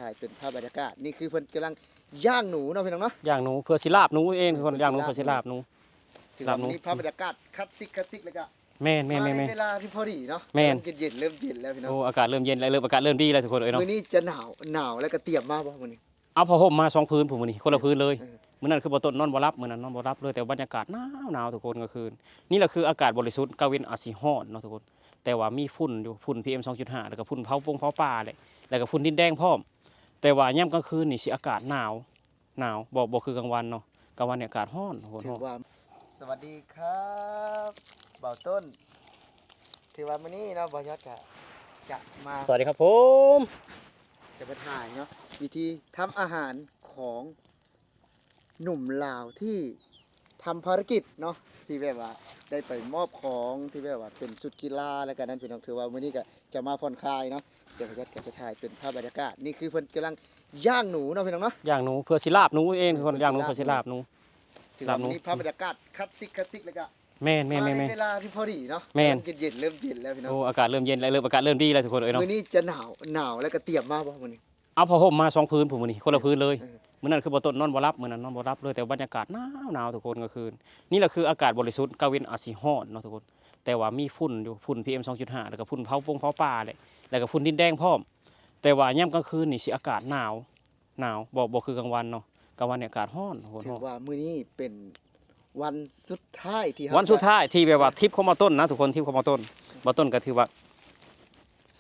ຖ່າຍເປັນພາບບັນຍາກາດ ນີ້ຄືເພິ່ນກຳລັງຍ່າງໜູເນາະ ພີ່ນ້ອງເນາະ ຍ່າງໜູເພື່ອຊິລາບໜູເອງ ເອີ ເພິ່ນຍ່າງໜູເພື່ອຊິລາບ ເພື່ອຊິລາບໜູ ຊິລາບໜູ ນີ້ພາບບັນຍາກາດຄລາສສິກ ຄລາສສິກ ແລ້ວກະ ແມ່ນໆໆໆ ມາໃນເວລາທີ່ພໍດີເນາະ ແມ່ນ ເລີ່ມເຢັນໆ ເລີ່ມເຢັນແລ້ວ ພີ່ນ້ອງ ໂອ້ ອາກາດເລີ່ມເຢັນແລ້ວ ເລີ່ມ ອາກາດເລີ່ມດີແລ້ວທຸກຄົນເອີຍເນາະ ມື້ນີ້ຈະໜາວ ໜາວ ແລ້ວກະຕຽມມາບໍ່ມື້ນີ້? ເອົາຜ້າຫົ່ມມາສອງຜືນພຸ້ນມື້ນີ້ ຄົນລະຜືນເລີຍ ເອີ ມື້ນັ້ນຄືບ່າວຕົ້ນນອນບໍ່ຫຼັບ ມື້ນັ້ນນອນບໍ່ຫຼັບເລີຍ ແຕ່ບັນຍາກາດໜາວໆ ທຸກຄົນ ກາງຄືນ ນີ້ລະຄືອາກາດບໍລິສຸດ ກາງເວັນອາດຊິຮ້ອນເນາະທຸກຄົນ ແຕ່ວ່າມີຝຸ່ນຢູ່ ຝຸ່ນ ພີເອັມ ສອງຈຸດຫ້າ ແລ້ວກະຝຸ່ນເຜົາປົງເຜົາປ່າແຫຼະ ແລ້ວກະຝຸ່ນດິນແດງພ້ອມ ແຕ່ວ່າຍາມກາງຄືນນີ້ຊິອາກາດໜາວ ໜາວ ບໍ່ ບໍ່ຄືກາງວັນເນາະ ກາງວັນນີ້ອາກາດຮ້ອນ ຮ້ອນ ຖືວ່າ ສະຫວັດດີຄັບ ບ່າວຕົ້ນ ຖືວ່າມື້ນີ້ເນາະ ບ່າວຍອດກະຈະມາ ສະຫວັດດີຄັບຜົມ ຈະມາຖ່າຍເນາະ ວິທີທຳອາຫານຂອງໜຸ່ມລາວທີ່ທຳພາລະກິດເນາະ ທີ່ແບບວ່າໄດ້ໄປມອບຂອງ ທີ່ແບບວ່າເປັນຊຸດກິລາ ແລ້ວກະນັ້ນ ພີ່ນ້ອງ ຖືວ່າມື້ນີ້ກະຈະມາຜ່ອນຄາຍເນາະ ຈະ ຈະ ຈະຖ່າຍເປັນພາບບັນຍາກາດ ນີ້ຄືເພິ່ນກຳລັງຍ່າງໜູເນາະ ພີ່ນ້ອງເນາະ ຍ່າງໜູເພື່ອຊິລາບໜູເອງ ເອີ ເພິ່ນຍ່າງໜູເພື່ອຊິລາບໜູ ລາບໜູ ຊິລາບໜູ ນີ້ພາບບັນຍາກາດຄລາສສິກ ຄລາສສິກ ແລ້ວກະ ແມ່ນໆໆໆ ມາໃນເວລາທີ່ພໍດີເນາະ ແມ່ນ ເລີ່ມເຢັນໆ ເລີ່ມເຢັນແລ້ວ ພີ່ນ້ອງ ໂອ້ ອາກາດເລີ່ມເຢັນແລ້ວ ເລີ່ມ ອາກາດເລີ່ມດີແລ້ວທຸກຄົນເອີຍເນາະ ມື້ນີ້ຈະໜາວ ໜາວ ແລ້ວກະຕຽມມາບໍ່ມື້ນີ້? ເອົາຜ້າຫົ່ມມາສອງຜືນພຸ້ນມື້ນີ້ ຄົນລະຜືນເລີຍ ເອີ ມື້ນັ້ນຄືບ່າວຕົ້ນນອນບໍ່ຫຼັບ ມື້ນັ້ນນອນບໍ່ຫຼັບເລີຍ ແຕ່ບັນຍາກາດໜາວໆ ທຸກຄົນ ກາງຄືນ ນີ້ລະຄືອາກາດບໍລິສຸດ ກາງເວັນອາດຊິຮ້ອນເນາະທຸກຄົນ ແຕ່ວ່າມີຝຸ່ນຢູ່ ຝຸ່ນ ພີເອັມ ສອງຈຸດຫ້າ ແລ້ວກະຝຸ່ນເຜົາປົງເຜົາປ່າແຫຼະ ແລ້ວກະຝຸ່ນດິນແດງພ້ອມ ແຕ່ວ່າຍາມກາງຄືນນີ້ຊິອາກາດໜາວ ໜາວ ບໍ່ ບໍ່ຄືກາງວັນເນາະ ກາງວັນນີ້ອາກາດຮ້ອນ ຮ້ອນ ຖືວ່າມື້ນີ້ເປັນວັນສຸດທ້າຍທີ່ເຮົາ ວັນສຸດທ້າຍທີ່ແບບວ່າທຣິບຂອງບ່າວຕົ້ນນະທຸກຄົນ ທຣິບຂອງບ່າວຕົ້ນ ບ່າວຕົ້ນກະຖືວ່າ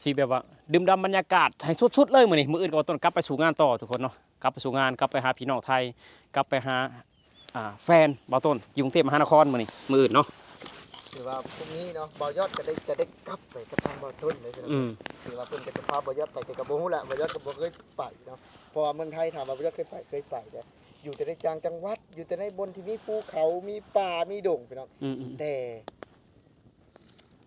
ຊິແບບວ່າດື່ມດ່ຳບັນຍາກາດໃຫ້ສຸດໆ ເລີຍມື້ນີ້ ມື້ອື່ນກະບ່າວຕົ້ນກັບໄປສູ່ງານຕໍ່ທຸກຄົນເນາະ ກັບໄປສູ່ງານ ກັບໄປຫາພີ່ນ້ອງໄທ ກັບໄປຫາ ອ່າ ແຟນບ່າວຕົ້ນຢູ່ກຸງເທບມະຫານະຄອນມື້ນີ້ ມື້ອື່ນເນາະ ຖືວ່າພວກນີ້ເນາະ ບ່າວຍອດກະໄດ້ ກະໄດ້ກັບໄປກັບທາງບ່າວຕົ້ນເລີຍ ອືມ ຖືວ່າເພິ່ນກະຈະພາ ບ່າວຍອດໄປ ແຕ່ກະບໍ່ຮູ້ລະ ບ່າວຍອດກະບໍ່ເຄີຍໄປເນາະ ເພາະວ່າເມືອງໄທ ຖາມວ່າບ່າວຍອດເຄີຍໄປ ເຄີຍໄປ ແຕ່ຢູ່ແຕ່ໃນຕ່າງຈັງຫວັດ ຢູ່ແຕ່ໃນບ່ອນທີ່ມີພູເຂົາ ມີປ່າ ມີດົງ ພີ່ນ້ອງ ອືມໆໆ ແຕ່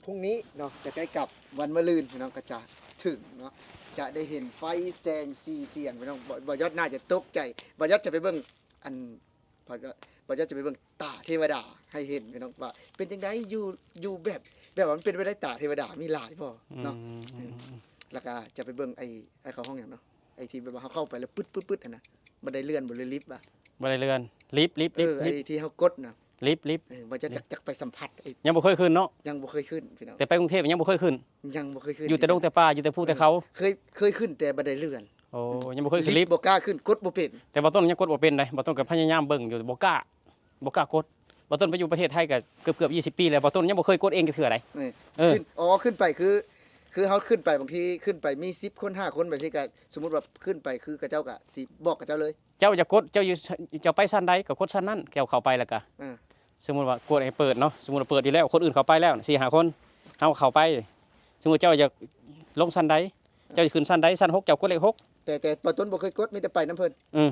ພລຸ່ງນີ້ເນາະ ຈະໃກ້ກັບ ວັນມະຮືນ ພີ່ນ້ອງ ກະຈະເຖິງເນາະ ຈະໄດ້ເຫັນໄຟແສງສີສຽງ ພີ່ນ້ອງ ບ່າວ ບ່າວຍອດໜ້າຈະຕົກໃຈ ບ່າວຍອດຈະໄປເບິ່ງ ອັນ ບ່າວຍອດ ບ່າວຍອດຈະໄປເບິ່ງຕາເທວະດາໃຫ້ເຫັນ ພີ່ນ້ອງ ວ່າເປັນຈັ່ງໃດ ຢູ່ ຢູ່ແບບ ແບບວ່າມັນເປັນໄປໄດ້ຕາເທວະດາມີຫຼາຍບໍ່ເນາະ ອືມ ເອີ ແລ້ວກະຈະໄປເບິ່ງໄອ້ ໄອ້ເຂົາຮ້ອງຫຍັງເນາະ ໄອ້ທີ່ແບບວ່າເຮົາເຂົ້າໄປແລ້ວປຶດໆໆ ຫັ້ນນະ ບັນໄດເລື່ອນບໍ່ ຫຼືລິບຫວາ? ບັນໄດເລື່ອນ ລິບ ລິບ ລິບ ເອີ ລິບ ໄອ້ທີ່ເຮົາກົດນະ ລິບ ລິບ ເອີ ວ່າຈະ ຢາກ ຢາກໄປສຳຜັດ ຍັງບໍ່ເຄີຍຂຶ້ນເນາະ ຍັງບໍ່ເຄີຍຂຶ້ນ ພີ່ນ້ອງ ແຕ່ໄປກຸງເທບຍັງບໍ່ເຄີຍຂຶ້ນ ຍັງບໍ່ເຄີຍຂຶ້ນ ຢູ່ແຕ່ດົງແຕ່ປ່າ ຢູ່ແຕ່ພູແຕ່ເຂົາ ເຄີຍ ເຄີຍຂຶ້ນແຕ່ບັນໄດເລື່ອນ ໂອ້ ຍັງບໍ່ເຄີຍຂຶ້ນລິບ ລິບບໍ່ກ້າຂຶ້ນ ກົດບໍ່ເປັນ ແຕ່ບ່າວຕົ້ນຍັງກົດບໍ່ເປັນໃດ ບ່າວຕົ້ນກະພະຍາຍາມເບິ່ງຢູ່ ບໍ່ກ້າ ບໍ່ກ້າກົດ ບ່າວຕົ້ນໄປຢູ່ປະເທດໄທກະເກືອບໆ ຊາວປີແລ້ວ ບ່າວຕົ້ນຍັງບໍ່ເຄີຍກົດເອງຈັກເທື່ອໃດ ເອີ ເອີ ຂຶ້ນ ອໍ ຂຶ້ນໄປຄື ຄືເຮົາຂຶ້ນໄປ ບາງທີຂຶ້ນໄປມີສິບຄົນ ຫ້າຄົນ ແບບຊີ້ກະ ສົມມຸດວ່າຂຶ້ນໄປຄືເຂົາເຈົ້າກະຊິບອກເຂົາເຈົ້າເລີຍ ເຈົ້າຢາກກົດ ເຈົ້າຢູ່ ເຈົ້າໄປຊັ້ນໃດກະກົດຊັ້ນນັ້ນ ແກ່ວເຂົ້າໄປແລ້ວກະ ເອີ ສົມມຸດວ່າກົດໃຫ້ເປີດເນາະ ສົມມຸດວ່າເປີດຢູ່ແລ້ວ ຄົນອື່ນເຂົ້າໄປແລ້ວ ສີ່ຫ້າຄົນ ເຮົາເຂົ້າໄປ ສົມມຸດເຈົ້າຢາກລົງຊັ້ນໃດ ເຈົ້າຢາກຂຶ້ນຊັ້ນໃດ ຊັ້ນຫົກ ເຈົ້າກົດເລກຫົກ ແຕ່ ແຕ່ບ່າວຕົ້ນບໍ່ເຄີຍກົດ ມີແຕ່ໄປນຳເພິ່ນ ອືມ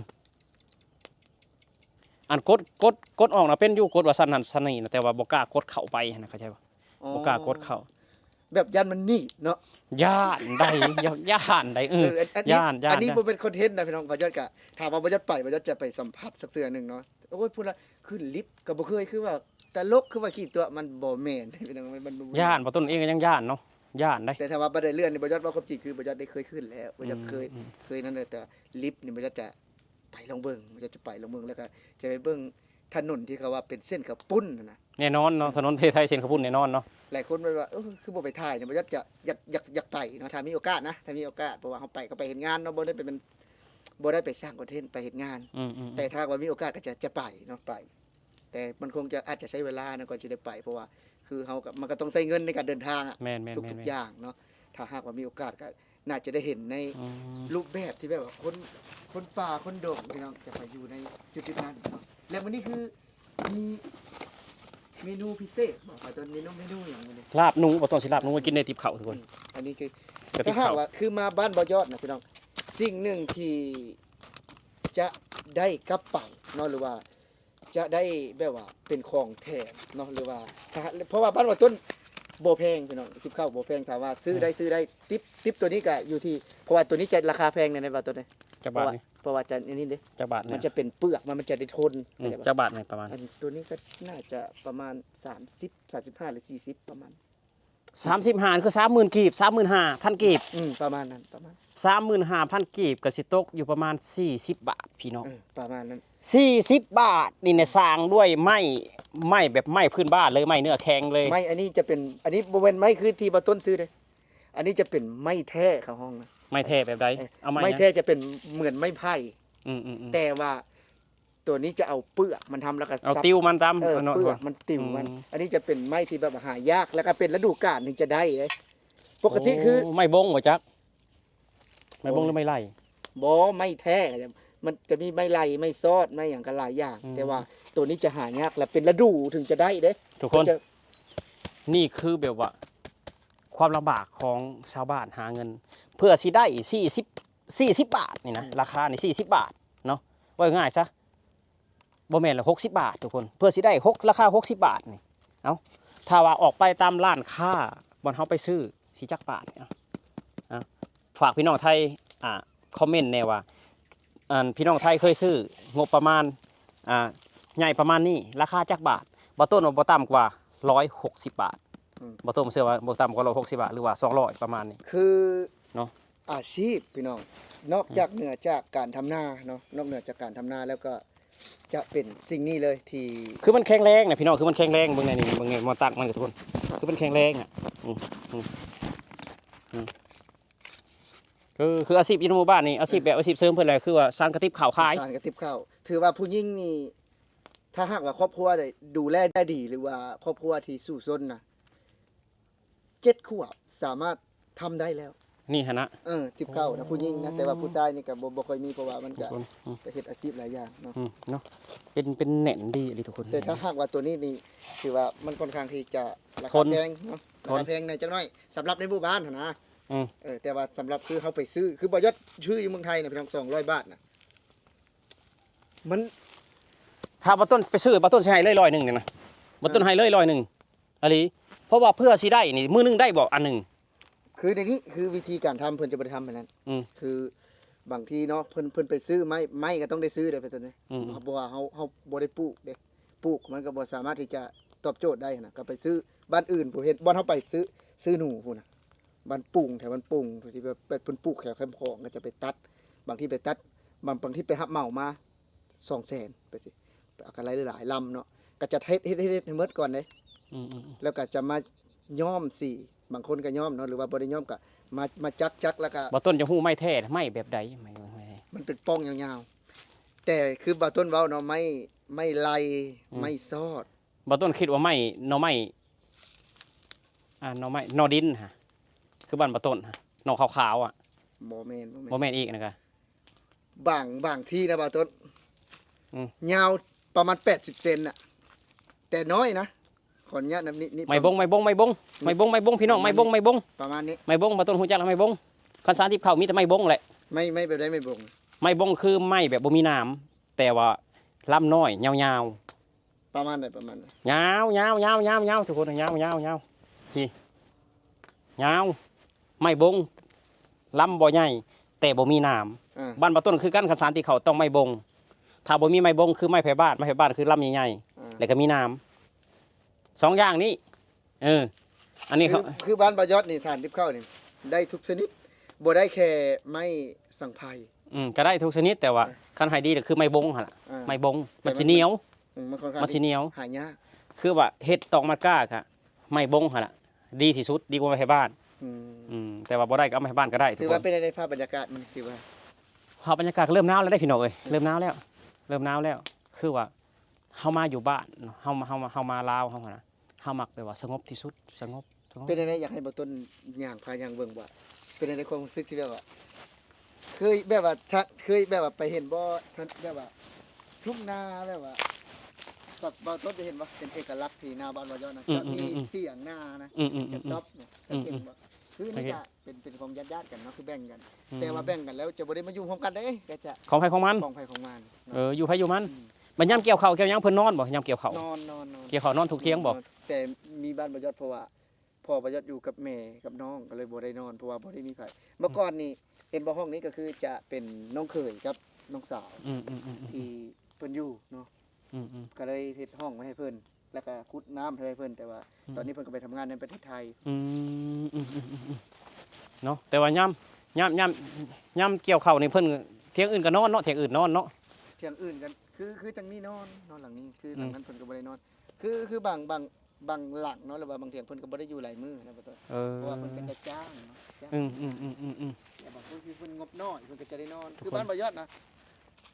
ອັນກົດ ກົດ ກົດອອກນະເປັນຢູ່ ກົດວ່າຊັ້ນນັ້ນຊັ້ນນີ້ນະ ແຕ່ວ່າບໍ່ກ້າກົດເຂົ້າໄປຫັ້ນນະ ເຂົ້າໃຈບໍ່? ອໍ ບໍ່ກ້າກົດເຂົ້າ ແບບຢ້ານມັນໜີບເນາະ ຢ້ານໃດ ຢ້ານໃດ ເອີ ເອີ ອັນ ອັນນີ້ ຢ້ານ ຢ້ານ ອັນນີ້ບໍ່ແມ່ນຄອນເທັນນະ ພີ່ນ້ອງ ບ່າວຍອດກະ ຖາມວ່າບ່າວຍອດໄປ ບ່າວຍອດຈະໄປສຳຜັດສັກເທື່ອໜຶ່ງເນາະ ໂອ້ຍ ພຸ້ນລະ ຂຶ້ນລິບກະບໍ່ເຄີຍ ຄືວ່າຕະຫຼົກ ຄືວ່າຂີ້ຕົວະ ມັນບໍ່ແມ່ນ ພີ່ນ້ອງ ມັນ ມັນບໍ່ແມ່ນ ຢ້ານ ບ່າວຕົ້ນເອງກະຍັງຢ້ານເນາະ ຢ້ານໃດ ແຕ່ຖ້າວ່າບັນໄດເລື່ອນນີ້ ບ່າວຍອດເວົ້າຄວາມຈິງ ຄືບ່າວຍອດໄດ້ເຄີຍຂຶ້ນແລ້ວ ບ່າວຍອດເຄີຍ ອືມ ເຄີຍນັ້ນແຫຼະ ແຕ່ລິບນີ້ ບ່າວຍອດຈະ ໄປລອງເບິ່ງ ຢາກຈະໄປລອງເບິ່ງ ແລ້ວກະຈະໄປເບິ່ງຖະໜົນທີ່ເຂົາວ່າເປັນເສັ້ນເຂົ້າປຸ້ນຫັ້ນນະ ແນ່ນອນເນາະ ອືມ ຖະໜົນປະເທດໄທເສັ້ນເຂົ້າປຸ້ນແນ່ນອນເນາະ ຫຼາຍຄົນວ່າ ເອີ ຄືບໍ່ໄປຖ່າຍນີ້ ບໍ່ຢາກຈະ ຢາກ ຢາກ ຢາກໄປເນາະ ຖ້າມີໂອກາດນະ ຖ້າມີໂອກາດ ເພາະວ່າເຮົາໄປ ກະໄປເຮັດງານເນາະ ບໍ່ໄດ້ໄປແມ່ນ ບໍ່ໄດ້ໄປສ້າງຄອນເທັນ ໄປເຮັດງານ ອືມໆໆ ແຕ່ຖ້າວ່າມີໂອກາດກະຈະ ຈະໄປເນາະ ໄປ ແຕ່ມັນຄົງຈະ ອາດຈະໃຊ້ເວລານະ ກ່ອນຈະໄດ້ໄປ ເພາະວ່າຄືເຮົາກະ ມັນກະຕ້ອງໃຊ້ເງິນໃນການເດີນທາງອະ ແມ່ນໆໆໆ ທຸກໆຢ່າງເນາະ ຖ້າຫາກວ່າມີໂອກາດກະ ໜ້າຈະໄດ້ເຫັນໃນ ອືມ ຮູບແບບທີ່ແບບວ່າຄົນ ຄົນປ່າຄົນດົງ ພີ່ນ້ອງ ຈະໄປຢູ່ໃນຈຸດໆນັ້ນເນາະ ແລະມື້ນີ້ຄືມີເມນູພິເສດບໍ່ ບ່າວຕົ້ນ ເມນູ ເມນູຫຍັງມື້ນີ້? ລາບໜູ ບ່າວຕົ້ນຊິລາບໜູກິນໃນຕິບເຂົ້າທຸກຄົນ ອືມ ອັນນີ້ຄື ກະຕິບເຂົ້າ ຖ້າຫາກວ່າຄືມາບ້ານບ່າວຍອດນະ ພີ່ນ້ອງ ສິ່ງໜຶ່ງທີ່ຈະໄດ້ກັບໄປເນາະ ຫຼືວ່າ ຈະໄດ້ແບບວ່າເປັນຂອງແຖມເນາະ ຫຼືວ່າ ຖ້າ ເພາະວ່າບ້ານບ່າວຕົ້ນບໍ່ແພງພີ່ນ້ອງ ຕິບເຂົ້າບໍ່ແພງ ຖ້າວ່າຊື້ໄດ້ ອືມ ຊື້ໄດ້ ຕິບ ຕິບໂຕນີ້ກະຢູ່ທີ່ ເພາະວ່າໂຕນີ້ຈະລາຄາແພງແດ່ໃດບ່າວຕົ້ນເດ້ ຈັກບາດນີ້ ເພາະວ່າ ເພາະວ່າຈະອັນນີ້ເດ້ ຈັກບາດນີ້ ມັນຈະເປັນເປືອກ ມັນ ມັນຈະໄດ້ທົນ ອືມ ຈັກບາດນີ້ປະມານ ອັນໂຕນີ້ກະໜ້າຈະປະມານສາມສິບ ສາມສິບຫ້າ ຫຼື ສີ່ສິບ ປະມານ ສາມສິບຫ້າ ຄືສາມໝື່ນກີບ ສາມໝື່ນຫ້າພັນກີບ ອືມ ປະມານນັ້ນ ປະມານ ສາມໝື່ນຫ້າພັນກີບ ກໍຊິຕົກຢູ່ປະມານສີ່ສິບບາດ ພີ່ນ້ອງ ເອີ ປະມານນັ້ນ ສີ່ສິບບາດນີ້ນະ ສ້າງດ້ວຍໄມ້ ໄມ້ແບບໄມ້ພື້ນບ້ານເລີຍ ໄມ້ເນື້ອແຂງເລີຍ ໄມ້ອັນນີ້ຈະເປັນ ອັນນີ້ບໍ່ແມ່ນໄມ້ຄືທີ່ບ່າວຕົ້ນຊື້ເດ້ ອັນນີ້ຈະເປັນໄມ້ແທ້ເຂົາຮ້ອງນະ ໄມ້ແທ້ແບບໃດ ເອີ ເອົາໄມ້ ໄມ້ແທ້ຈະເປັນເໝືອນໄມ້ໄຜ່ ອືມໆໆ ແຕ່ວ່າ ຕົວນີ້ຈະເອົາເປືອກມັນທຳ ແລ້ວກໍ ເອົາ ສັບ ຕິວມັນຕຳ ເອີ ເນາະ ເປືອກມັນ ຕິວມັນ ອືມ ອັນນີ້ຈະເປັນໄມ້ທີ່ແບບວ່າຫາຍາກ ແລ້ວກໍເປັນລະດູການຈຶ່ງຈະໄດ້ເດ້ ປົກກະຕິຄື ໂອ້ ໄມ້ບົງບໍ່ຈັກ ໄມ້ບົງ ໂອ້ ຫຼືໄມ້ໄລ່ ບໍ່ ໄມ້ແທ້ ມັນຈະມີໄມ້ໄລ່ ໄມ້ຊອດ ໄມ້ຫຍັງກໍຫຼາຍຢ່າງ ອືມ ແຕ່ວ່າຕົວນີ້ຈະຫາຍາກ ແລະເປັນລະດູເຖິງຈະໄດ້ເດ້ ທຸກຄົນ ເພິ່ນຈະ ນີ້ຄືແບບວ່າ ຄວາມລຳບາກຂອງຊາວບ້ານຫາເງິນ ເພື່ອຊິໄດ້ສີ່ສິບ ສີ່ສິບບາດນີ້ນະ ອືມ ລາຄານີ້ສີ່ສິບບາດເນາະ ເວົ້າງ່າຍຊະ ບໍ່ແມ່ນລະຫົກສິບບາດທຸກຄົນ ເພື່ອຊິໄດ້ຫົກ ລາຄາຫົກສິບບາດນີ້ ເອົ້າ ຖ້າວ່າອອກໄປຕາມຮ້ານຄ້າ ບ່ອນເຮົາໄປຊື້ ຊິຈັກບາດນີ້ ເອົ້າ ເອົ້າ ຝາກພີ່ນ້ອງໄທ ອ່າ ຄອມເມັນແດ່ວ່າ ອັນ ພີ່ນ້ອງໄທເຄີຍຊື້ ງົບປະມານ ອ່າ ໃຫຍ່ປະມານນີ້ ລາຄາຈັກບາດ? ບ່າວຕົ້ນວ່າບໍ່ຕ່ຳກວ່າຮ້ອຍຫົກສິບບາດ ອືມ ບ່າວຕົ້ນເຊື່ອວ່າບໍ່ຕ່ຳກວ່າຮ້ອຍຫົກສິບບາດ ຫຼືວ່າສອງຮ້ອຍປະມານນີ້ ຄື ເນາະ ອາຊີບພີ່ນ້ອງ ນອກຈາກ ອືມ ເໜືອຈາກການທຳນາເນາະ ນອກເໜືອຈາກການທຳນາແລ້ວກໍຈະເປັນສິ່ງນີ້ເລີຍທີ່ ຄືມັນແຂງແຮງນະພີ່ນ້ອງ ຄືມັນແຂງແຮງ ເບິ່ງແດ່ນີ້ ເບິ່ງແດ່ ມາຕັກມັນທຸກຄົນ ຄືມັນແຂງແຮງອ່ະ ອືມ ອືມ ອືມ ຄື ຄືອາຊີບຢູ່ໃນໝູ່ບ້ານນີ້ ອາຊີບແບບອາຊີບເສີມເພິ່ນແຫຼະ ຄືວ່າສານກະຕິບເຂົ້າຂາຍ ສານກະຕິບເຂົ້າ ຖືວ່າຜູ້ຍິງນີ້ ຖ້າຫາກວ່າຄອບຄົວໄດ້ດູແລໄດ້ດີ ຫຼືວ່າຄອບຄົວທີ່ສູ້ຊົນນະ ເຈັດຂວບສາມາດທຳໄດ້ແລ້ວ ນີ້ຫັ້ນນະ ເອີ ສິບເກົ້ານະ ໂອ້ ຜູ້ຍິງນະ ແຕ່ວ່າຜູ້ຊາຍນີ້ກໍບໍ່ ບໍ່ຄ່ອຍມີ ເພາະວ່າມັນກໍ ທຸກຄົນ ອືມ ໄປເຮັດອາຊີບຫຼາຍຢ່າງເນາະ ອືມ ເນາະ ເປັນ ເປັນແໜ້ນດີອີ່ຫຼີທຸກຄົນ ແຕ່ຖ້າຫາກວ່າຕົວນີ້ນີ້ ຖືວ່າມັນຄ່ອນຂ້າງທີ່ຈະລາຄາ ທົນ ແພງເນາະ ລາຄາແພງແດ່ຈັກໜ້ອຍ ສຳລັບໃນໝູ່ບ້ານຫັ້ນນະ ອືມ ເອີ ແຕ່ວ່າສຳລັບຄືເຮົາໄປຊື້ ຄືບ່າວຢອດຊື້ຢູ່ເມືອງໄທນະ ພີ່ນ້ອງ ສອງຮ້ອຍບາດນະ ມັນ ຖ້າບ່າວຕົ້ນໄປຊື້ ບ່າວຕົ້ນຊິໃຫ້ເລີຍຮ້ອຍໜຶ່ງນີ້ນະ ບ່າວຕົ້ນໃຫ້ເລີຍຮ້ອຍໜຶ່ງ ອີ່ຫຼີ ເພາະວ່າເພື່ອຊິໄດ້ນີ້ ມື້ໜຶ່ງໄດ້ບໍ່ອັນໜຶ່ງ ຄືໃນນີ້ ຄືວິທີການທຳ ເພິ່ນຈະບໍ່ໄດ້ທຳແບບນັ້ນ ອືມ ຄືບາງທີເນາະ ເພິ່ນ ເພິ່ນໄປຊື້ໄມ້ ໄມ້ກໍຕ້ອງໄດ້ຊື້ເດ້ ເພິ່ນຕົວນີ້ ອືມ ເພາະວ່າເຮົາ ເຮົາບໍ່ໄດ້ປູກເດ້ ປູກມັນກໍບໍ່ສາມາດທີ່ຈະຕອບໂຈດໄດ້ຫັ້ນນະ ກໍໄປຊື້ບ້ານອື່ນ ຜູ້ເຮັດ ບ່ອນເຮົາໄປຊື້ ຊື້ໜູພຸ້ນນະ ບ້ານປຸງ ແຖວບ້ານປຸງ ທີ່ແບບ ແບບເພິ່ນປູກແຖວແຄມຂອງ ກໍຈະໄປຕັດ ບາງທີໄປຕັດ ບາງ ບາງທີໄປຮັບເໝົາມາ ສອງແສນ ໄປຊິ ເອົາກຳໄລຫຼາຍໆລຳເນາະ ກໍຈະເຮັດ ເຮັດ ເຮັດ ເຮັດໃຫ້ໝົດກ່ອນເດ້ ອືມໆໆ ແລ້ວກໍຈະມາຍ້ອມສີ ບາງຄົນກໍຍ້ອມເນາະ ຫຼືວ່າບໍ່ໄດ້ຍ້ອມກໍມາ ມາຈັກ ຈັກ ແລ້ວກໍ ບ່າວຕົ້ນຈະຮູ້ໄມ້ແທ້ ໄມ້ແບບໃດ ໄມ້ ໄມ້ ມັນເປັນປ່ອງຍາວໆ ແຕ່ຄືບ່າວຕົ້ນເວົ້າເນາະ ໄມ້ ໄມ້ໄລ່ ອືມ ໄມ້ຊອດ ບ່າວຕົ້ນຄິດວ່າໄມ້ ໜໍ່ໄມ້ ອ່າ ໜໍ່ໄມ້ ໜໍ່ດິນຫັ້ນ ຄືບ້ານບ່າວຕົ້ນຫັ້ນ ໜໍ່ຂາວໆອະ ບໍ່ແມ່ນ ບໍ່ແມ່ນ ບໍ່ແມ່ນອີກຫັ້ນກະ ບາງ ບາງທີ່ນະບ່າວຕົ້ນ ອືມ ຍາວປະມານແປດສິບເຊັນນະ ແຕ່ນ້ອຍນະ ຂໍອະນຸຍາດນຳ ນີ້ ນີ້ ໄມ້ບົງ ໄມ້ບົງ ໄມ້ບົງ ໄມ້ບົງ ໄມ້ບົງ ພີ່ນ້ອງ ໄມ້ບົງ ໄມ້ບົງ ປະມານນີ້ ໄມ້ບົງ ບ່າວຕົ້ນຮູ້ຈັກແລ້ວ ໄມ້ບົງ ຄັນສານຕິບເຂົ້າມີແຕ່ໄມ້ບົງແຫຼະ ໄມ້ ໄມ້ແບບໃດ ໄມ້ບົງ ໄມ້ບົງຄືໄມ້ແບບບໍ່ມີໜາມ ແຕ່ວ່າລຳນ້ອຍ ຍາວໆ ປະມານໃດ ປະມານໃດ ຍາວໆໆໆໆ ທຸກຄົນ ຍາວໆໆ ນີ້ ຍາວ ໄມ້ບົງ ລຳບໍ່ໃຫຍ່ ແຕ່ບໍ່ມີໜາມ ອ່າ ບ້ານບ່າວຕົ້ນຄືກັນ ຄັນສານຕິເຂົ້າຕ້ອງໄມ້ບົງ ຖ້າບໍ່ມີໄມ້ບົງ ຄືໄມ້ໄພບ້ານ ໄມ້ໄພບ້ານຄືລຳໃຫຍ່ໆ ອ່າ ແລ້ວກໍມີໜາມ ສອງຢ່າງນີ້ ເອີ ອັນນີ້ ຄື ເຂົາ ຄືບ້ານບ່າວຢອດນີ້ ສານຕິບເຂົ້ານີ້ ໄດ້ທຸກຊະນິດ ບໍ່ໄດ້ແຄ່ໄມ້ສັງໄພ ອືມ ກໍໄດ້ທຸກຊະນິດ ແຕ່ວ່າ ເອີ ຄັນໃຫ້ດີກໍຄືໄມ້ບົງຫັ້ນລະ ເອີ ໄມ້ບົງ ແຕ່ມັນ ມັນຊິໜຽວ ອືມ ມັນຄ່ອນຂ້າງ ມັນຊິໜຽວ ຫາຍາກ ຄືວ່າເຮັດຕອກມັດກ້າກະໄມ້ບົງຫັ້ນລະ ດີທີ່ສຸດ ດີກວ່າໄມ້ໄພບ້ານ ອືມ ອືມ ແຕ່ວ່າບໍ່ໄດ້ກໍເອົາໄມ້ໄພບ້ານກໍໄດ້ ຖືວ່າເປັນໃດພາບບັນຍາກາດມັນ ຖືວ່າ ພາບບັນຍາກາດເລີ່ມໜາວແລ້ວເດ້ພີ່ນ້ອງເອີຍ ເລີ່ມໜາວແລ້ວ ເລີ່ມໜາວແລ້ວ ຄືວ່າເຮົາມາຢູ່ບ້ານເນາະ ເຮົາ ເຮົາ ເຮົາມາລາວເຮົາຫັ້ນນະ ເຮົາມັກແບບວ່າສະຫງົບທີ່ສຸດ ສະຫງົບ ສະຫງົບ ເປັນຈັ່ງໃດ ຢາກໃຫ້ບ່າວຕົ້ນຍ່າງພາຍ່າງເບິ່ງວ່າ ເປັນຈັ່ງໃດຄວາມຮູ້ສຶກທີ່ແບບວ່າ ເຄີຍແບບວ່າ ຖ້າເຄີຍແບບວ່າໄປເຫັນບໍ່ ທ່ານ ແບບວ່າ ທົ່ງນາແບບວ່າ ແບບບ່າວຕົ້ນຈະເຫັນບໍ່ ເປັນເອກະລັກທີ່ໜ້າບ້ານບ່າວຢອດນະ ອືມ ຈະມີ ອືມ ອືມ ຖຽງນານະ ອືມ ອືມ ຈະຕັອບນະ ອືມ ຈະເຫັນບໍ່ ອືມ ຄືນີ້ກະ ເປັນ ເປັນຂອງຍາດໆກັນເນາະ ຄືແບ່ງກັນ ອືມ ແຕ່ວ່າແບ່ງກັນແລ້ວຈະບໍ່ໄດ້ມາຢູ່ຮ່ວມກັນເດ້ ກໍຈະ ຂອງໃຜຂອງມັນ ຂອງໃຜຂອງມັນເນາະ ເອີ ຢູ່ໃຜຢູ່ມັນ ອືມ ບັດຍາມກ່ຽວເຂົ້າກ່ຽວຫຍັງເພິ່ນນອນບໍ່ ຍາມກ່ຽວເຂົ້າ ນອນ ນອນ ນອນ ກ່ຽວເຂົ້ານອນທຸກທ່ຽງບໍ່ ນອນ ແຕ່ມີບ້ານບ່າວຢອດ ເພາະວ່າພໍ່ບ່າວຢອດຢູ່ກັບແມ່ກັບນ້ອງ ກໍເລີຍບໍ່ໄດ້ນອນ ເພາະວ່າບໍ່ໄດ້ມີໃຜ ເມື່ອກ່ອນນີ້ເຫັນບໍ່ ຫ້ອງນີ້ກໍຄືຈະເປັນນ້ອງເຂີຍກັບນ້ອງສາວ ອືມໆໆໆ ທີ່ເພິ່ນຢູ່ເນາະ ອືມໆ ກໍເລີຍເຮັດຫ້ອງໄວ້ໃຫ້ເພິ່ນ ແລ້ວກໍຂຸດນ້ຳໃຫ້ເພິ່ນ ແຕ່ວ່າ ອືມ ຕອນນີ້ເພິ່ນກໍໄປທຳງານໃນປະເທດໄທ. ອືມ ອືມໆໆໆ ເນາະ ແຕ່ວ່າຍາມ ຍາມ ຍາມ ຍາມກ່ຽວເຂົ້ານີ້ເພິ່ນ ທ່ຽງອື່ນກໍນອນເນາະ ທ່ຽງອື່ນນອນເນາະ ທ່ຽງອື່ນກໍ ຄື ຄືຈັ່ງນີ້ນອນ ນອນຫຼັງນີ້ ຄື ອືມ ຫຼັງນັ້ນເພິ່ນກໍບໍ່ໄດ້ນອນ ຄື ຄືບາງ ບາງ ບາງຫຼັງເນາະ ຫຼືວ່າບາງທ່ຽງເພິ່ນກໍບໍ່ໄດ້ຢູ່ຫຼາຍມື້ນະ ເອີ ເພາະວ່າເພິ່ນກໍຈະຈ້າງເນາະ ຈ້າງ ອືມໆໆໆໆ ແຕ່ບາງຄົນທີ່ເພິ່ນງົບນ້ອຍ ເພິ່ນກໍຈະໄດ້ນອນ ຄືບ້ານບໍ່ຍອດນະ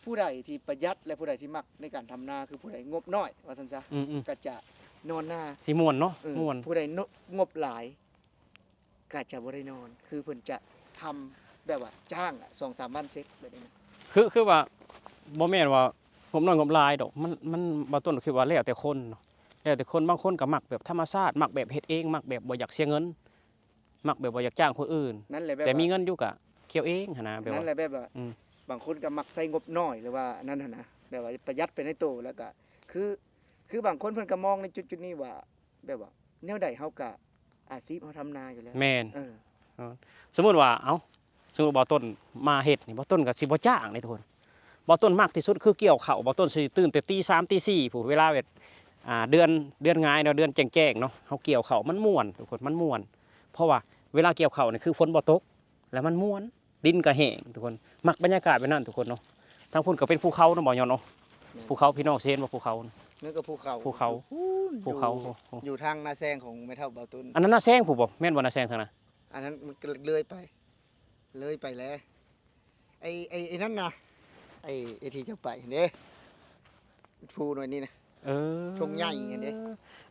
ຜູ້ໃດທີ່ປະຢັດ ແລະ ຜູ້ໃດທີ່ມັກໃນການທຳນາ ຄືຜູ້ໃດງົບນ້ອຍວ່າຊັ້ນຊະ ອືມໆ ກໍຈະນອນນາ ຊິມ່ວນເນາະ ເອີ ມ່ວນ ຜູ້ໃດງົບຫຼາຍ ກໍຈະບໍ່ໄດ້ນອນ ຄືເພິ່ນຈະທຳແບບວ່າຈ້າງອະ ສອງສາມວັນເສັດແບບນີ້ນະ ຄື ຄືວ່າບໍ່ແມ່ນວ່າງົບນ້ອຍງົບຫຼາຍດອກ ມັນ ມັນ ບ່າວຕົ້ນຄິດວ່າແລ້ວແຕ່ຄົນເນາະ ແລ້ວແຕ່ຄົນ ບາງຄົນກໍມັກແບບທຳມະຊາດ ມັກແບບເຮັດເອງ ມັກແບບບໍ່ຢາກເສຍເງິນ ມັກແບບບໍ່ຢາກຈ້າງຄົນອື່ນ ນັ້ນແຫຼະ ແບບ ແຕ່ມີເງິນຢູ່ກໍກ່ຽວເອງຫັ້ນນະ ແບບ ນັ້ນແຫຼະ ແບບວ່າ ອືມ ບາງຄົນກໍມັກໃຊ້ງົບນ້ອຍ ຫຼືວ່າອັນນັ້ນຫັ້ນນະ ແບບວ່າປະຢັດໄປໃນໂຕ ແລ້ວກໍ ຄື ຄືບາງຄົນເພິ່ນກໍມອງໃນຈຸດໆນີ້ວ່າ ແບບວ່າແນວໃດເຮົາກໍ ອາຊີບເຮົາທຳນາຢູ່ແລ້ວ ແມ່ນ ເອີ ເອີ ສົມມຸດວ່າ ເອົ້າ ສົມມຸດບ່າວຕົ້ນມາເຮັດນີ້ ບ່າວຕົ້ນກໍຊິບໍ່ຈ້າງເດ້ທຸກຄົນ ບ່າວຕົ້ນມັກທີ່ສຸດຄືກ່ຽວເຂົ້າ ບ່າວຕົ້ນຊິຕື່ນແຕ່ຕີສາມຕີສີ່ພຸ້ນ ເວລາແບບ ອ່າ ເດືອນ ເດືອນຫງາຍເນາະ ເດືອນແຈ້ງໆເນາະ ເຮົາກ່ຽວເຂົ້າມັນມ່ວນທຸກຄົນ ມັນມ່ວນ ເພາະວ່າເວລາກ່ຽວເຂົ້ານີ້ຄືຝົນບໍ່ຕົກ ແລ້ວມັນມ່ວນ ດິນກໍແຫ້ງທຸກຄົນ ມັກບັນຍາກາດແບບນັ້ນທຸກຄົນເນາະ ທາງພຸ້ນກໍເປັນພູເຂົາເນາະ ບ່າວຍອດເນາະ ແມ່ນ ພູເຂົາ ພີ່ນ້ອງຊິເຫັນບໍ່ ພູເຂົາ ນັ້ນກໍພູເຂົາ ພູເຂົາ ພູເຂົາ ຢູ່ ຢູ່ທາງນາແຊງຂອງແມ່ເຖົ້າບ່າວຕົ້ນ ອັນນັ້ນນາແຊງພຸ້ນບໍ່ ແມ່ນບໍ່ນາແຊງທາງນັ້ນ ອັນນັ້ນມັນກໍເລີຍໄປ ເລີຍໄປແລ້ວ ໄອ້ ໄອ້ ໄອ້ນັ້ນນະ ໄອ້ ໄອ້ທີ່ເຈົ້າໄປຫັ້ນເດ້ ພູໜ່ວຍນີ້ນະ ເອີ ທົ່ງໃຫຍ່ຫັ້ນເດ້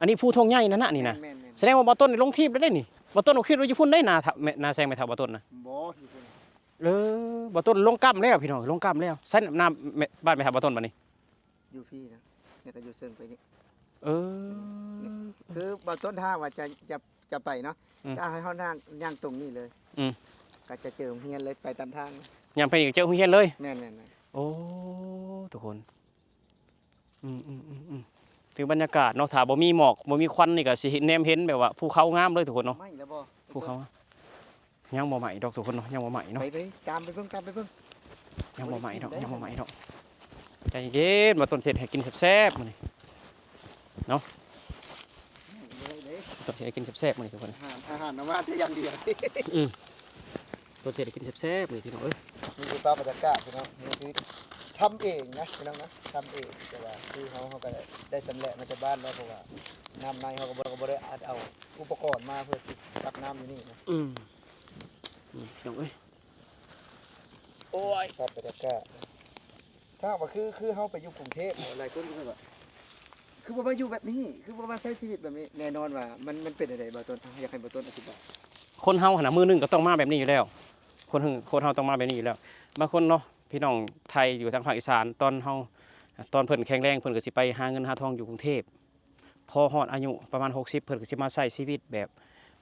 ອັນນີ້ພູທົ່ງໃຫຍ່ນັ້ນນະນີ້ນະ ແມ່ນໆໆ ສະແດງວ່າບ່າວຕົ້ນນີ້ລົງທີບແລ້ວເດ້ນີ້ ບ່າວຕົ້ນກໍຄິດວ່າຢູ່ພຸ້ນເດ້ ນາ ນາແຊງແມ່ເຖົ້າບ່າວຕົ້ນນະ ບໍ່ ຢູ່ພຸ້ນ ເອີ ບ່າວຕົ້ນລົງກ້ຳແລ້ວພີ່ນ້ອງ ລົງກ້ຳແລ້ວ ໃສນາ ບ້ານແມ່ເຖົ້າບ່າວຕົ້ນບັດນີ້ ຢູ່ພີ້ນະ ແລ້ວກໍຢູ່ເຊິ່ງໄປນີ້ ເອີ ຄືບ່າວຕົ້ນຖ້າວ່າຈະ ຈະ ຈະໄປເນາະ ອືມ ກໍໃຫ້ເຮົາຍ່າງ ຍ່າງຕົງນີ້ເລີຍ ອືມ ກໍຈະເຈີໂຮງຮຽນເລີຍ ໄປຕາມທາງ ຍ່າງໄປນີ້ກໍເຈີໂຮງຮຽນເລີຍ ແມ່ນໆໆ ໂອ້ ທຸກຄົນ ອືມໆໆໆ ຖືບັນຍາກາດເນາະ ຖ້າບໍ່ມີໝອກ ບໍ່ມີຄວັນນີ້ກໍຊິເຫັນ ແນມເຫັນແບບວ່າພູເຂົາງາມເລີຍທຸກຄົນເນາະ ໄມ້ແລ້ວບໍ່ ພູເຂົາ ຍັງບໍ່ໄໝ້ດອກທຸກຄົນເນາະ ຍັງບໍ່ໄໝ້ເນາະ ໄປ ໄປ ຕາມໄປເບິ່ງ ຕາມໄປເບິ່ງ ຍັງບໍ່ໄໝ້ດອກ ຍັງບໍ່ໄໝ້ດອກ ໃຈເຢັນ ບ່າວຕົ້ນຊິເຮັດໃຫ້ກິນແຊບໆມື້ນີ້ເນາະ ບໍ່ໄດ້ເດ້ ຕ້ອງຊິໄດ້ກິນແຊບໆມື້ນີ້ທຸກຄົນ ອາຫານ ອາຫານນຳມາແຕ່ຢ່າງດຽວ ອືມ ຕົ້ນຊິໄດ້ກິນແຊບໆມື້ນີ້ພີ່ນ້ອງເອີຍ ນີ້ຄືພາບບັນຍາກາດພີ່ນ້ອງ ນີ້ຄືທຳເອງນະພີ່ນ້ອງນະ ທຳເອງ ແຕ່ວ່າຄືເຮົາ ເຮົາກໍໄດ້ ໄດ້ຊຳແຫຼະມາແຕ່ບ້ານແລ້ວ ເພາະວ່ານ້ຳໃນເຮົາກໍບໍ່ ກໍບໍ່ໄດ້ອັດເອົາອຸປະກອນມາເພື່ອຕັກນ້ຳຢູ່ນີ້ນະ ອືມ ນີ້ພີ່ນ້ອງເອີຍ ໂອ້ຍ ພາບບັນຍາກາດ ຖ້າວ່າຄື ຄືເຮົາໄປຢູ່ກຸງເທບ ຫຼາຍຄົນກໍແບບວ່າ ຄືບໍ່ມາຢູ່ແບບນີ້ ຄືບໍ່ມາໃຊ້ຊີວິດແບບນີ້ ແນ່ນອນວ່າມັນ ມັນເປັນຈັ່ງໃດ ບ່າວຕົ້ນ ເອົາ ຢາກໃຫ້ບ່າວຕົ້ນອະທິບາຍ ຄົນເຮົາຫັ້ນນະ ມື້ໜຶ່ງກໍຕ້ອງມາແບບນີ້ຢູ່ແລ້ວ ຄົນ ຄົນເຮົາຕ້ອງມາແບບນີ້ຢູ່ແລ້ວ ບາງຄົນເນາະ ພີ່ນ້ອງໄທຢູ່ທາງພາກອີສານ ຕອນເຮົາ ຕອນເພິ່ນແຂງແຮງ ເພິ່ນກໍຊິໄປຫາເງິນຫາທອງຢູ່ກຸງເທບ ພໍຮອດອາຍຸປະມານຫົກສິບ ເພິ່ນກໍຊິມາໃຊ້ຊີວິດແບບ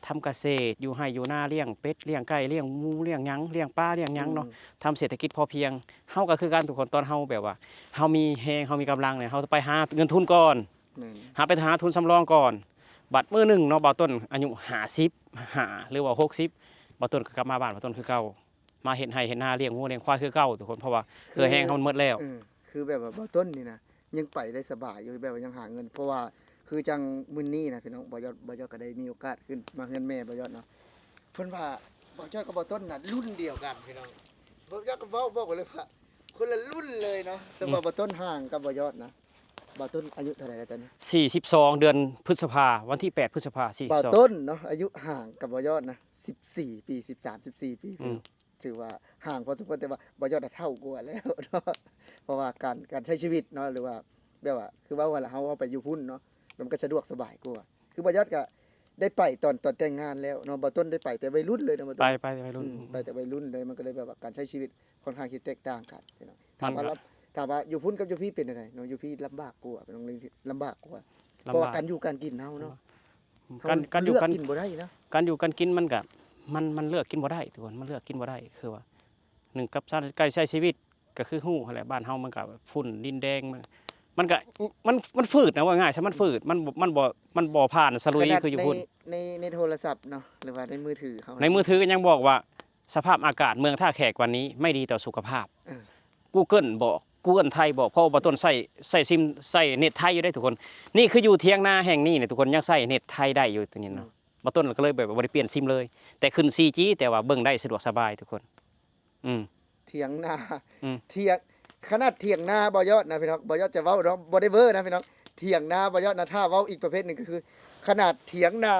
ທຳກະເສດ ຢູ່ໄຮ່ຢູ່ນາ ລ້ຽງເປັດ ລ້ຽງໄກ່ ລ້ຽງໝູ ລ້ຽງຫຍັງ ລ້ຽງປາ ລ້ຽງຫຍັງເນາະ ອືມ ທຳເສດຖະກິດພໍພຽງ ເຮົາກໍຄືກັນທຸກຄົນ ຕອນເຮົາແບບວ່າ ເຮົາມີແຮງ ເຮົາມີກຳລັງນີ້ ເຮົາໄປຫາເງິນທຶນກ່ອນ ແມ່ນ ຫາໄປຫາທຶນສຳລອງກ່ອນ ບັດມື້ໜຶ່ງເນາະ ບ່າວຕົ້ນອາຍຸຫ້າສິບຫ້າ ຫຼືວ່າຫົກສິບ ບ່າວຕົ້ນກໍກັບມາບ້ານບ່າວຕົ້ນຄືເກົ່າ ມາເຮັດໄຮ່ເຮັດນາ ລ້ຽງງົວລ້ຽງຄວາຍຄືເກົ່າທຸກຄົນ ເພາະວ່າເຫື່ອແຮງເຮົາມັນໝົດແລ້ວ ເອີ ຄືແບບວ່າບ່າວຕົ້ນນີ້ນະ ຍັງໄປໄດ້ສະບາຍຢູ່ ແບບວ່າຍັງຫາເງິນ ເພາະວ່າຄືຈັ່ງມື້ນີ້ນະພີ່ນ້ອງ ບ່າວຍອດ ບ່າວຍອດກໍໄດ້ມີໂອກາດຂຶ້ນມາເຮືອນແມ່ບ່າວຍອດເນາະ ເພິ່ນວ່າບ່າວຍອດກັບບ່າວຕົ້ນນະລຸ້ນດຽວກັນພີ່ນ້ອງ ບ່າວຍອດກໍເວົ້າ ບອກໄປເລີຍວ່າຄົນລະລຸ້ນເລີຍເນາະ ອືມ ສຳລັບບ່າວຕົ້ນຫ່າງກັບບ່າວຍອດນະ ບ່າວຕົ້ນອາຍຸເທົ່າໃດແລ້ວຕອນນີ້? ສີ່ສິບສອງ ເດືອນພຶດສະພາ ວັນທີແປດ ພຶດສະພາ ສີ່ສິບສອງ ບ່າວຕົ້ນເນາະ ອາຍຸຫ່າງກັບບ່າວຍອດນະ ສິບສີ່ປີ ສິບສາມ ສິບສີ່ປີ ອືມ ຖືວ່າຫ່າງພໍສົມຄວນ ແຕ່ວ່າບ່າວຍອດນະເຖົ້າກວ່າແລ້ວເນາະ ເພາະວ່າການ ການໃຊ້ຊີວິດເນາະ ຫຼືວ່າແບບວ່າ ຄືເວົ້າຫັ້ນລະ ເຮົາ ເຮົາໄປຢູ່ພຸ້ນເນາະ ມັນກໍສະດວກສະບາຍກວ່າ ຄືບ່າວຍອດກໍໄດ້ໄປຕອນ ຕອນແຕ່ງງານແລ້ວເນາະ ບ່າວຕົ້ນໄດ້ໄປແຕ່ໄວລຸ້ນເລີຍເນາະ ໄປ ໄປໄວລຸ້ນ ອືມ ໄປແຕ່ໄວລຸ້ນເລີຍ ມັນກໍເລີຍແບບວ່າການໃຊ້ຊີວິດຄ່ອນຂ້າງທີ່ແຕກຕ່າງກັນເນາະ ຖາມວ່າ ມັນກໍ ລຳ ຖາມວ່າຢູ່ພຸ້ນກັບຢູ່ພີ້ເປັນຈັ່ງໃດເນາະ ຢູ່ພີ້ລຳບາກກວ່າ ເປັນເລື່ອງທີ່ລຳບາກກວ່າ ລຳບາກ ເພາະວ່າການຢູ່ການກິນເຮົາເນາະ ການ ການຢູ່ ເຮົາເລືອກ ການ ກິນບໍ່ໄດ້ນະ ການຢູ່ການກິນມັນກະ ມັນ ມັນເລືອກກິນບໍ່ໄດ້ທຸກຄົນ ມັນເລືອກກິນບໍ່ໄດ້ ຄືວ່າໜຶ່ງກັບຊາວໃກ້ໃຊ້ຊີວິດ ກໍຄືຮູ້ຫັ້ນແຫຼະ ບ້ານເຮົາມັນກະຝຸ່ນດິນແດງ ມັນ ມັນກະ ມັນ ມັນຝືດນະ ເວົ້າງ່າຍຊະ ມັນຝືດ ມັນ ມັນບໍ່ ມັນບໍ່ຜ່ານສະລຸຍຄືຢູ່ພຸ້ນ ໃນ ໃນ ໃນໂທລະສັບເນາະ ຫຼືວ່າໃນມືຖືເຮົາ ໃນມືຖືກໍຍັງບອກວ່າ ສະພາບອາກາດເມືອງທ່າແຂກວັນນີ້ໄມ່ດີຕໍ່ສຸຂະພາບ ເອີ ກູເກີນບອກ ກວນໄທບໍ່ ເພາະວ່າບ່າວຕົ້ນໃຊ້ ໃຊ້ຊິມ ໃຊ້ເນັດໄທຢູ່ເດ້ທຸກຄົນ. ນີ້ຄືຢູ່ຖຽງນາແຫ່ງນີ້ນະທຸກຄົນ ຍັງໃຊ້ເນັດໄທໄດ້ຢູ່ຕົວນີ້ເນາະ. ອືມ ບ່າວຕົ້ນກໍເລີຍແບບວ່າບໍ່ໄດ້ປ່ຽນຊິມເລີຍ ແຕ່ຂຶ້ນ ສີ່ຈີ ແຕ່ວ່າເບິ່ງໄດ້ສະດວກສະບາຍທຸກຄົນ. ອືມ ຖຽງນາ ອືມ ຖຽງ ຂະໜາດຖຽງນາບ່າວຍອດນະພີ່ນ້ອງ ບ່າວຍອດຈະເວົ້າເນາະ ບໍ່ໄດ້ເວີນະພີ່ນ້ອງ. ຖຽງນາບ່າວຍອດນະ ຖ້າເວົ້າອີກປະເພດໜຶ່ງກໍຄື ຂະໜາດຖຽງນາ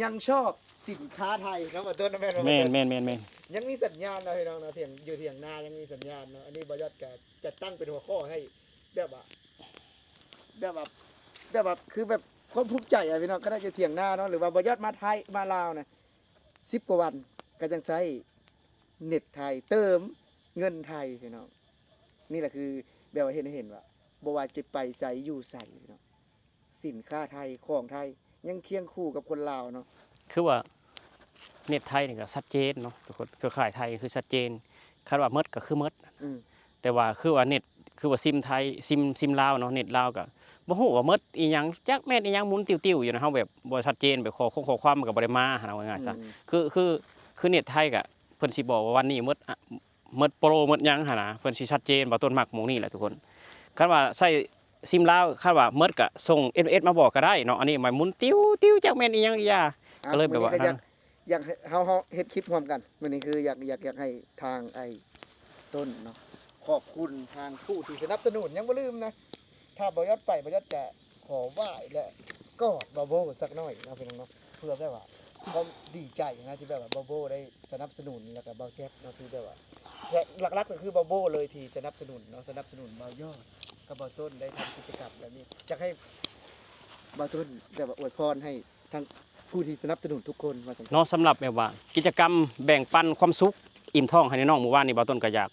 ຍັງຊອກສິນຄ້າໄທເນາະ ບ່າວຕົ້ນເນາະ ແມ່ນບໍ່? ແມ່ນໆໆໆ ຍັງມີສັນຍານເນາະພີ່ນ້ອງເນາະ ຖຽງ ຢູ່ຖຽງນາຍັງມີສັນຍານເນາະ. ອັນນີ້ບ່າວຍອດກໍຈັດຕັ້ງເປັນຫົວຂໍ້ໃຫ້ ແບບວ່າ ແບບວ່າ ແບບວ່າ ຄືແບບຄວາມພູມໃຈອະພີ່ນ້ອງ ຂະໜາດຢູ່ຖຽງນາເນາະ ຫຼືວ່າບ່າວຍອດມາໄທ ມາລາວນະ ສິບກວ່າວັນກໍຍັງໃຊ້ເນັດໄທ ເຕີມເງິນໄທພີ່ນ້ອງ. ນີ້ແຫຼະຄືແບບວ່າເຮັດໃຫ້ເຫັນວ່າ ບໍ່ວ່າຈະໄປໃສຢູ່ໃສພີ່ນ້ອງ ສິນຄ້າໄທ ຂອງໄທຍັງຄຽງຄູ່ກັບຄົນລາວເນາະ. ຄືວ່າເນັດໄທນີ້ກໍຊັດເຈນເນາະທຸກຄົນ ເຄືອຂ່າຍໄທຄືຊັດເຈນ ຄັນວ່າໝົດກໍຄືໝົດ. ອືມ ແຕ່ວ່າຄືວ່າເນັດ ຄືວ່າຊິມໄທ ຊິມ ຊິມລາວເນາະ ເນັດລາວກໍບໍ່ຮູ້ວ່າໝົດອີ່ຫຍັງ ຈັກແມ່ນອີ່ຫຍັງ ໝຸນຕິວໆຢູ່ນະ. ເຮົາແບບບໍ່ຊັດເຈນ ແບບຂໍ້ຄົງຂໍ້ຄວາມມັນກໍບໍ່ໄດ້ມາຫັ້ນນະ ວ່າງ່າຍຊະ. ອືມ ຄື ຄື ຄືເນັດໄທກໍເພິ່ນຊິບອກວ່າວັນນີ້ໝົດ ອະ ໝົດໂປຣ ໝົດຫຍັງຫັ້ນນະ ເພິ່ນຊິຊັດເຈນ. ບ່າວຕົ້ນມັກໝ່ອງນີ້ແຫຼະທຸກຄົນ ຄັນວ່າໃຊ້ຊິມລາວ ຄັນວ່າໝົດກໍສົ່ງເອັສເອັມເອັສມາບອກກໍໄດ້ເນາະ. ອັນນີ້ມັນໝຸນຕິວໆ ຈັກແມ່ນອີ່ຫຍັງອີ່ຫຍັງ ອ່ະ ກໍເລີຍແບບວ່າ ມື້ນີ້ກໍຢາກ ຢາກໃຫ້ເຮົາ ເຮົາເຮັດຄລິບຮ່ວມກັນ ມື້ນີ້ຄືຢາກ ຢາກ ຢາກໃຫ້ທາງອ້າຍຕົ້ນເນາະ ຂອບຄຸນທາງຜູ້ທີ່ສະໜັບສະໜູນ ຍັງບໍ່ລືມນະ. ຖ້າບ່າວຍອດໄປ ບ່າວຍອດຈະຂໍໄຫວ້ ແລະ ກອດບ່າວໂບສັກໜ້ອຍເນາະ ພີ່ນ້ອງເນາະ ເພື່ອແບບວ່າຄວາມດີໃຈນະ ທີ່ແບບວ່າບ່າວໂບໄດ້ສະໜັບສະໜູນ ແລ້ວກໍບ່າວແຈັບເນາະ ທີ່ແບບວ່າ ແລະ ຫຼັກໆກໍຄືບ່າວໂບເລີຍທີ່ສະໜັບສະໜູນເນາະ ສະໜັບສະໜູນບ່າວຍອດກັບບ່າວຕົ້ນໄດ້ທຳກິດຈະກຳແບບນີ້. ຢາກໃຫ້ບ່າວຕົ້ນແບບວ່າອວຍພອນໃຫ້ ທັງຜູ້ທີ່ສະໜັບສະໜູນທຸກຄົນວ່າຊັ້ນເນາະ. ສຳລັບແບບວ່າກິດຈະກຳແບ່ງປັນຄວາມສຸກອີ່ມທ້ອງໃຫ້ນ້ອງໆ ມື້ວານນີ້ ບ່າວຕົ້ນກໍຢາກ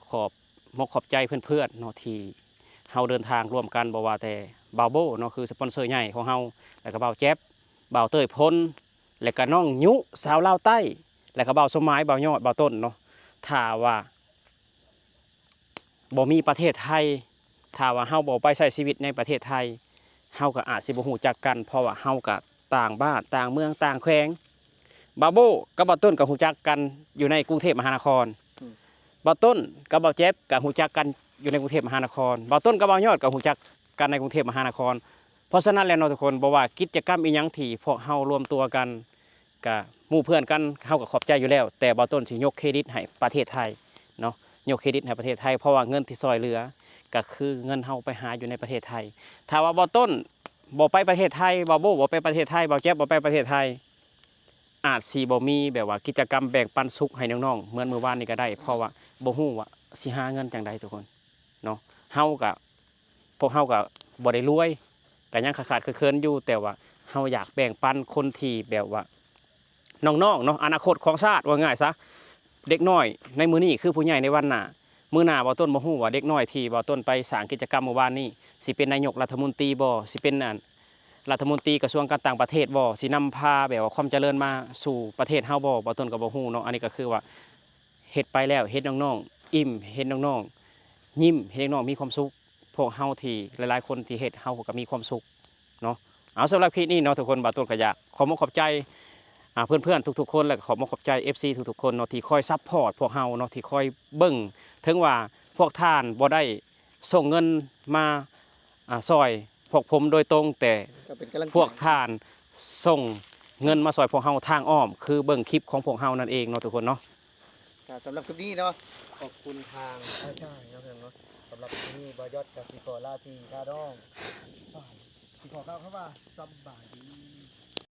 ຂອບມົກຂອບໃຈເພື່ອນໆເນາະ ທີ່ເຮົາເດີນທາງຮ່ວມກັນ ບໍ່ວ່າແຕ່ບ່າວໂບ້ເນາະ ຄືສະປອນເຊີໃຫຍ່ຂອງເຮົາ ແລ້ວກໍບ່າວແຈັບ ບ່າວເຕີຍພົນ ແລ້ວກໍນ້ອງຍຸ ຊາວລາວໃຕ້ ແລ້ວກໍບ່າວສົມໝາຍ ບ່າວຍອດ ບ່າວຕົ້ນເນາະ. ຖ້າວ່າ ບໍ່ມີປະເທດໄທ ຖ້າວ່າເຮົາບໍ່ໄປໃຊ້ຊີວິດໃນປະເທດໄທ ເຮົາກໍອາດຊິບໍ່ຮູ້ຈັກກັນ ເພາະວ່າເຮົາກໍຕ່າງບ້ານຕ່າງເມືອງຕ່າງແຂວງ. ບ່າວໂບ້ກັບບ່າວຕົ້ນກໍຮູ້ຈັກກັນຢູ່ໃນກຸງເທບມະຫານະຄອນ. ອືມ ບ່າວຕົ້ນກັບບ່າວແຈັບກໍຮູ້ຈັກກັນຢູ່ໃນກຸງເທບມະຫານະຄອນ. ບ່າວຕົ້ນກັບບ່າວຍອດກໍຮູ້ຈັກກັນໃນກຸງເທບມະຫານະຄອນ. ເພາະສະນັ້ນແລ້ວເນາະທຸກຄົນ ບໍ່ວ່າກິດຈະກຳອີ່ຫຍັງທີ່ພວກເຮົາລວມຕົວກັນ ກະໝູ່ເພື່ອນກັນ ເຮົາກໍຂອບໃຈຢູ່ແລ້ວ ແຕ່ບ່າວຕົ້ນຊິຍົກເຄຣດິດໃຫ້ປະເທດໄທເນາະ ຍົກເຄຣດິດໃຫ້ປະເທດໄທ ເພາະວ່າເງິນທີ່ຊ່ອຍເຫຼືອ ກະຄືເງິນເຮົາໄປຫາຢູ່ໃນປະເທດໄທ. ຖ້າວ່າບ່າວຕົ້ນບໍ່ໄປປະເທດໄທ ບ່າວໂບ້ບໍ່ໄປປະເທດໄທ ບ່າວແຈັບບໍ່ໄປປະເທດໄທ ອາດຊິບໍ່ມີແບບວ່າກິດຈະກຳແບ່ງປັນສຸກໃຫ້ນ້ອງໆ ເໝືອນມື້ວານນີ້ກໍໄດ້ ເພາະວ່າບໍ່ຮູ້ວ່າຊິຫາເງິນຈັ່ງໃດທຸກຄົນເນາະ. ເຮົາກະ ພວກເຮົາກໍບໍ່ໄດ້ລວຍ ກໍຍັງຂາດໆເຂີນໆຢູ່ ແຕ່ວ່າເຮົາຢາກແບ່ງປັນຄົນທີ່ແບບວ່າ ນ້ອງໆເນາະ ອະນາຄົດຂອງຊາດ ວ່າງ່າຍຊະ ເດັກນ້ອຍໃນມື້ນີ້ຄືຜູ້ໃຫຍ່ໃນວັນໜ້າ. ມື້ໜ້າບ່າວຕົ້ນບໍ່ຮູ້ວ່າເດັກນ້ອຍທີ່ບ່າວຕົ້ນໄປສ້າງກິດຈະກຳມື້ວານນີ້ ຊິເປັນນາຍົກລັດຖະມົນຕີບໍ່ ຊິເປັນອັນ ລັດຖະມົນຕີກະຊວງການຕ່າງປະເທດບໍ່ ຊິນຳພາແບບວ່າຄວາມຈະເລີນມາສູ່ປະເທດເຮົາບໍ່ ບ່າວຕົ້ນກໍບໍ່ຮູ້ເນາະ. ອັນນີ້ກໍຄືວ່າ ເຮັດໄປແລ້ວ ເຮັດນ້ອງໆອີ່ມ ເຮັດນ້ອງໆຍິ້ມ ເຮັດນ້ອງໆມີຄວາມສຸກ. ພວກເຮົາທີ່ຫຼາຍໆຄົນທີ່ເຮັດ ເຮົາກໍມີຄວາມສຸກເນາະ. ເອົາ ສຳລັບຄລິບນີ້ເນາະທຸກຄົນ ບ່າວຕົ້ນກໍຢາກຂອບມົກຂອບໃຈ ອ່າ ເພື່ອນໆທຸກໆຄົນ ແລະ ກໍຂອບມົກຂອບໃຈ ເອັຟຊີ ທຸກໆຄົນເນາະ ທີ່ຄອຍຊັບພອດພວກເຮົາເນາະ ທີ່ຄອຍເບິ່ງ ເຖິງວ່າພວກທ່ານບໍ່ໄດ້ສົ່ງເງິນມາ ອ່າ ຊ່ອຍພວກຜົມໂດຍຕົງ ແຕ່ ກໍເປັນກຳລັງໃຈ ພວກທ່ານສົ່ງເງິນມາຊ່ອຍພວກເຮົາທາງອ້ອມ ຄືເບິ່ງຄລິບຂອງພວກເຮົານັ້ນເອງເນາະທຸກຄົນເນາະ. ກໍສຳລັບຄລິບນີ້ເນາະ ຂອບຄຸນທາງອ້າຍຊ້າງເນາະ ເນາະ. ສຳລັບຄລິບນີ້ບ່າວຍອດກໍຊິຂໍລາພີ່ລານ້ອງ ຊິຂໍກ່າວຄຳວ່າສຳບາຍດີ.